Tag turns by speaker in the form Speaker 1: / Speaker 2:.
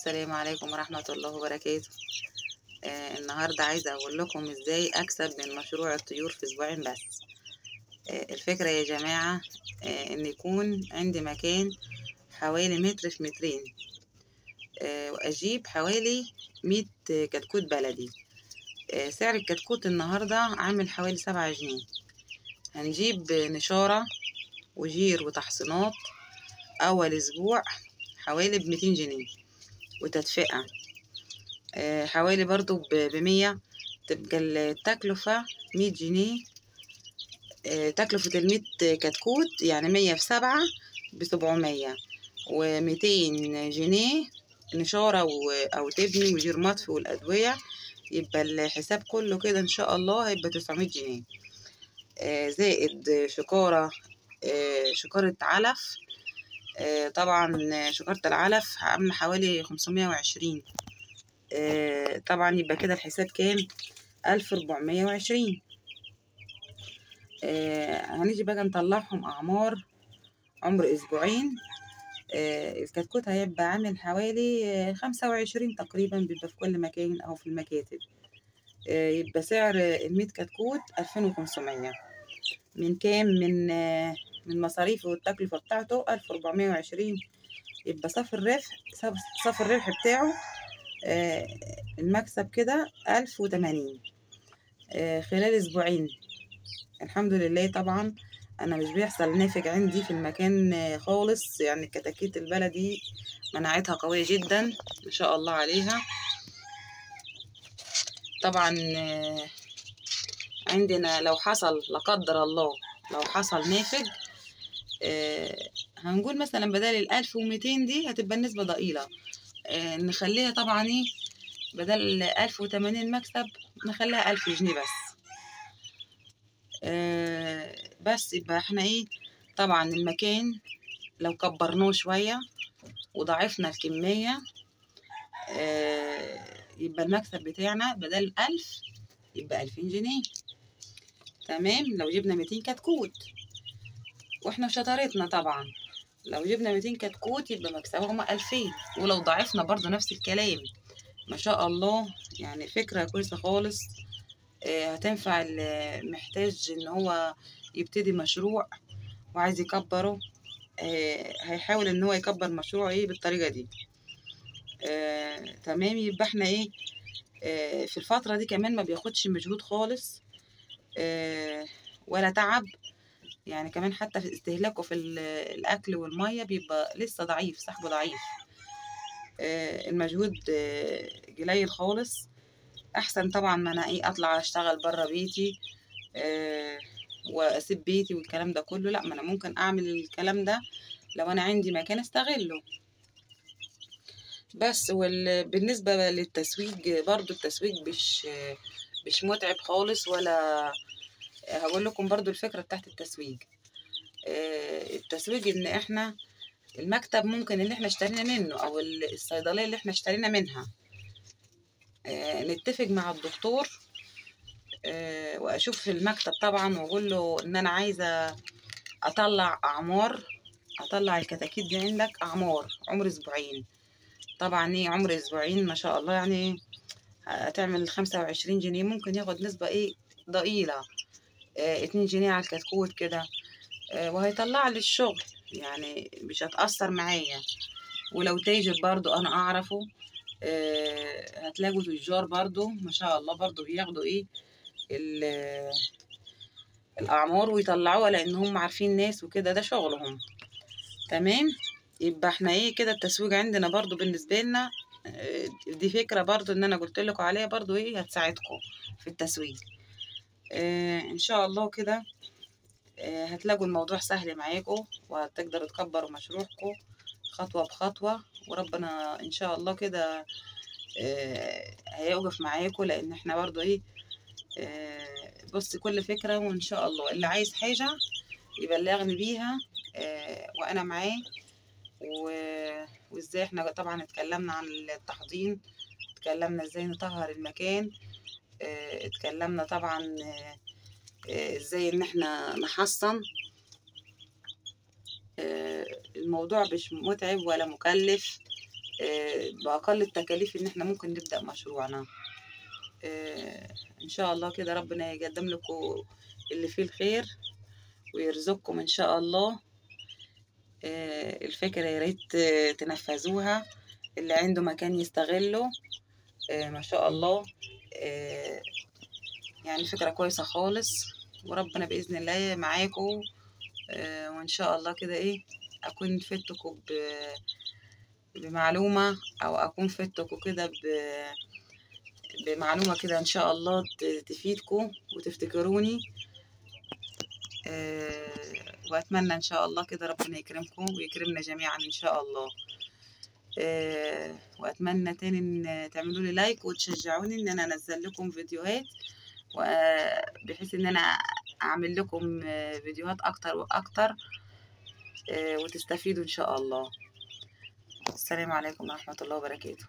Speaker 1: السلام عليكم ورحمة الله وبركاته. النهاردة عايزة أقول لكم إزاي أكسب من مشروع الطيور في أسبوعين بس. الفكرة يا جماعة إن يكون عندي مكان حوالي متر في مترين، وأجيب حوالي 100 كتكوت بلدي. سعر الكتكوت النهاردة عامل حوالي 7 جنيه. هنجيب نشارة وجير وتحصينات أول أسبوع حوالي ب200 جنيه، وتدفئة حوالي برضو ب100، تبقى التكلفة 100 جنيه. تكلفة 100 كتكوت يعني 100 في 7 ب700، و200 جنيه نشارة أو تبني وجير مطفي والأدوية، يبقى الحساب كله كده إن شاء الله هيبقى 900 جنيه. زائد شكارة، شكارة علف. طبعا شكارة العلف عاملة حوالي 520. طبعا يبقى كده الحساب كام؟ 1420. هنيجي بقى نطلعهم أعمار عمر أسبوعين. الكتكوت هيبقى عامل حوالي 25 تقريبا، بيبقى في كل مكان أو في المكاتب. يبقى سعر 100 كتكوت 2500. من كام؟ من مصاريفه والتكلفة بتاعته 1420. يبقى صافي الربح، صافي الربح بتاعه المكسب كده 1080 خلال أسبوعين. الحمد لله. طبعا أنا مش بيحصل نافج عندي في المكان خالص، يعني الكتاكيت البلدي مناعتها قوية جدا ما شاء الله عليها. طبعا عندنا لو حصل لا قدر الله لو حصل نافج، هنقول مثلا بدل 1200 دي هتبقى النسبة ضئيلة، نخليها طبعا ايه بدل 1080 مكسب نخليها 1000 جنيه بس. بس يبقى احنا ايه، طبعا المكان لو كبرناه شوية وضعفنا الكمية، يبقى المكسب بتاعنا بدل 1000 يبقى 2000 جنيه. تمام. لو جبنا 200 كتكوت، واحنا شطارتنا طبعا لو جبنا 200 كتكوت يبقى مكسبهم 2000، ولو ضعفنا برضو نفس الكلام. ما شاء الله، يعني فكرة كويسة خالص، هتنفع اللي محتاج ان هو يبتدي مشروع وعايز يكبره، هيحاول ان هو يكبر مشروعه ايه بالطريقة دي. تمام. يبقى احنا ايه، في الفترة دي كمان ما بياخدش مجهود خالص، ولا تعب، يعني كمان حتى في استهلاكه في الأكل والمية بيبقى لسه ضعيف، صاحبه ضعيف، المجهود قليل خالص. أحسن طبعا ما أنا إيه أطلع أشتغل برا بيتي، وأسيب بيتي والكلام ده كله. لأ، ما أنا ممكن أعمل الكلام ده لو أنا عندي مكان أستغله بس. وبالنسبة للتسويق برضو التسويق مش متعب خالص، ولا هقول لكم برضو الفكرة بتاعت التسويق. التسويق ان احنا المكتب ممكن اللي احنا اشترينا منه او الصيدلية اللي احنا اشترينا منها، نتفق مع الدكتور، واشوف في المكتب طبعا واقول له ان انا عايزة اطلع اعمار، اطلع الكتاكيت دي عندك اعمار عمر اسبوعين. طبعا ايه عمر اسبوعين ما شاء الله، يعني هتعمل 25 جنيه، ممكن ياخد نسبة ايه ضئيلة، 2 جنيه على الكتكوت كده، وهيطلع لي الشغل، يعني مش هتأثر معايا. ولو تاجر برضو انا اعرفه، هتلاقوا تجار برضو ما شاء الله برضو بياخدوا ايه الاعمار ويطلعوها، لان هم عارفين ناس وكده، ده شغلهم. تمام. يبقى احنا ايه كده التسويق عندنا برضو بالنسبة لنا، دي فكرة برضو ان انا قلت لكم عليها، برضو ايه هتساعدكم في التسويق. ان شاء الله كده هتلاقوا الموضوع سهل معاكم، وهتقدروا تكبروا مشروعكم خطوة بخطوة، وربنا ان شاء الله كده هيوقف معاكم، لان احنا برضو ايه بص كل فكرة، وان شاء الله اللي عايز حاجة يبلغني بيها، وانا معاه. وازاي احنا طبعا اتكلمنا عن التحضين، اتكلمنا ازاي نطهر المكان، اتكلمنا طبعا ازاي ان احنا نحصن. الموضوع مش متعب ولا مكلف، باقل التكاليف ان احنا ممكن نبدا مشروعنا. ان شاء الله كده ربنا يقدم لكم اللي فيه الخير ويرزقكم ان شاء الله. الفكرة يا ريت تنفذوها، اللي عنده مكان يستغله ما شاء الله. يعني فكرة كويسة خالص، وربنا بإذن الله معاكم. وإن شاء الله كده إيه أكون فدتكم بمعلومة، أو أكون فدتكم كده بمعلومة كده إن شاء الله تفيدكم وتفتكروني. وأتمنى إن شاء الله كده ربنا يكرمكم ويكرمنا جميعا إن شاء الله. وأتمنى تاني إن تعملوا لي لايك وتشجعوني إن أنا أنزل لكم فيديوهات، بحيث إن أنا أعمل لكم فيديوهات أكتر وأكتر، وتستفيدوا إن شاء الله. السلام عليكم ورحمة الله وبركاته.